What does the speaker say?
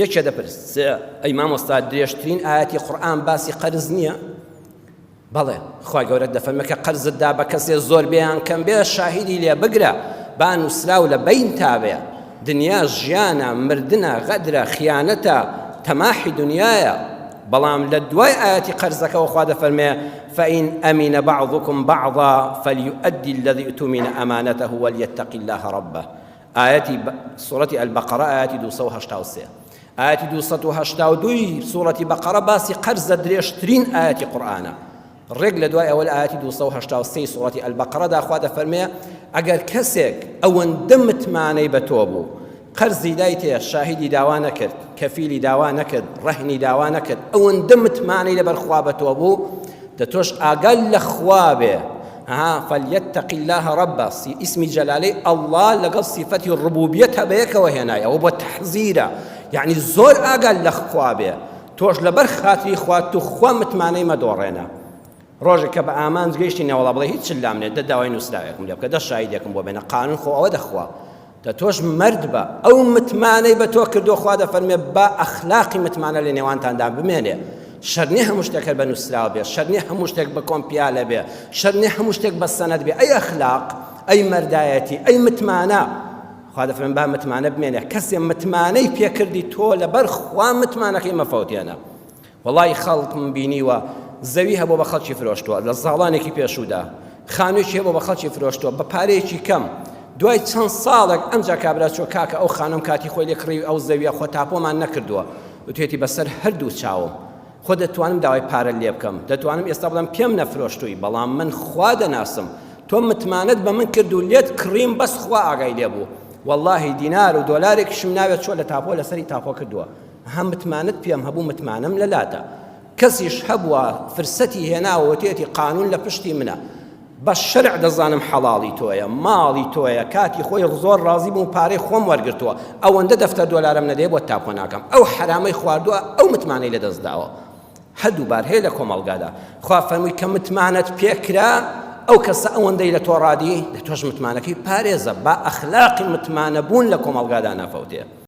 یەکێ دەپرسێ ئەی مامۆستا درێژترین ئایەتی قورئان باسی قەرز نییە؟ بەڵێ خوای گەورە دەفەرمێ کە قەرزت دا بە کەسێ زۆر بێ یان کەم بێ شاهیدی لێ بگرە با نووسراو لە بەینتا بێ دنیا ژیانە مردنە غەدرە خیانەتە تەماحی دنیایە بەڵام لە دوای ئاەتی قەرزەکەەوە خوا دەفەرمێ فإن أمن بعضكم بعضا فليؤدي الذي اؤتمن أمانته وليتق الله ربه ئایەتی سوڕەتی البقرە ئایەتی 283 ئایەتی 282 ی سوڕەتی بەقەرە باسی قەرزە درێژترین ئایەتی قورئانە ڕێک لە دوای ئەوە لە ئایەتی 283 سوڕەتی البقرەدا خوا دەفەرمێ ئەگەر کەسێک ئەوەندە متمانەی بە تۆ بوو قەرزی دایتێ شاهیدی داوا نەکرد کەفیلی داوا نەکرد ڕەهنی داوا نەکرد ئەوەندە متمانەی لەبەر خوا بە تۆ بوو دە تۆش ئاگال لە خوا بێ ها فلیتق الله ربه ئیسمی جەلالەی ئەڵڵا لەگەڵ سیفەتی ڕبوبیەتە بەیەکەوە هێنای ئەوە بۆ تەحزیرە یعنی زۆر ئاگال لە خوا بێ تۆش لەبەر خاتری خوا تو خوا متمانەی مەدۆڕێنە ڕۆژێک کە بە ئامانج گەیشتی نەوەڵا بڵێ هیچ لام نێ دە داوای نووسراوێکم لێ بکە دە شایدێکم بۆ بێنە قانون خۆ ئەوە دەخوا دە تۆش مەرد بە ئەو متمانەی بە تۆ کردو خوا دەفەرمێ با ئەخلاقی متمانە لە نێوانتاندا بمێنێ شەر نیە هەموو شتێک هەر بە نووسراو بێ شەر نیە هەموو شتێک بە کۆمپیالە بێ شەر نیە هەموو شتێک بە سەنەد بێ ئەی ئەخلاق ئەی مەردایەتی ئەی متمانە خوا دەفەرمێ با متمانە بمێنێ کەسێ متمانەی پێکردی تۆ لەبەر خوا متمانەکەی مەفەوتێنە وەڵای خەڵکم بینیوە زەوی هەبوو بە خەڵکی فرۆشتووە لە ساڵانێکی پێشوودا خانوویەکی هەبوو بە خەڵکی فرۆشتووە بە پارەیەکی کەم دوای چەند ساڵێک ئەمجا کابرا چووە کاکە ئەو خانووم کاتی خۆی لێ کڕی ئەو زەویە خۆ تاپۆمان نەکردووە وتوێتی بەسەر هەردوو چاوم خۆ دەتوانم داوای پارە لێ بکەم دەتوانم ئێستا بڵێم پێم نەفرۆشتووی بەڵام من خوا دەناسم تۆ متمانەت بە من کرد و لێت کڕیم بەس خوا ئاگای لێ بوو واللهی دینار و دۆلارێکیشم ناوێت چۆ لە تاپۆ لەسەری تاپۆ کردووە هەم متمانەت پێم هەبوو متمانەم لەلاتە کەسیش هەبووە فرسەتی هێناوە وتێتی قانون لە پشتی منە بە شەرع دەزانم حەڵاڵی تۆیە ماڵی تۆیە کاتی خۆی زۆر ڕازی بووم پارەی خۆم وەرگرتووە ئەوەندە دەفتەر دۆلارم نەدەیە بۆت تاپۆ ناکەم ئەو حەرامەی خواردووە ئەو متمانەی لەدەست داوە هەردوو بار هەیە لە کۆمەڵگادا خوا فەرمووی کە متمانەت پێکرا ئەو کەسە ئەوەندەی لە تۆ ڕادی لە تۆش متمانەکەی پارێزە با ئەخلاقی متمانە بوون لە کۆمەڵگادا نەفەوتێ.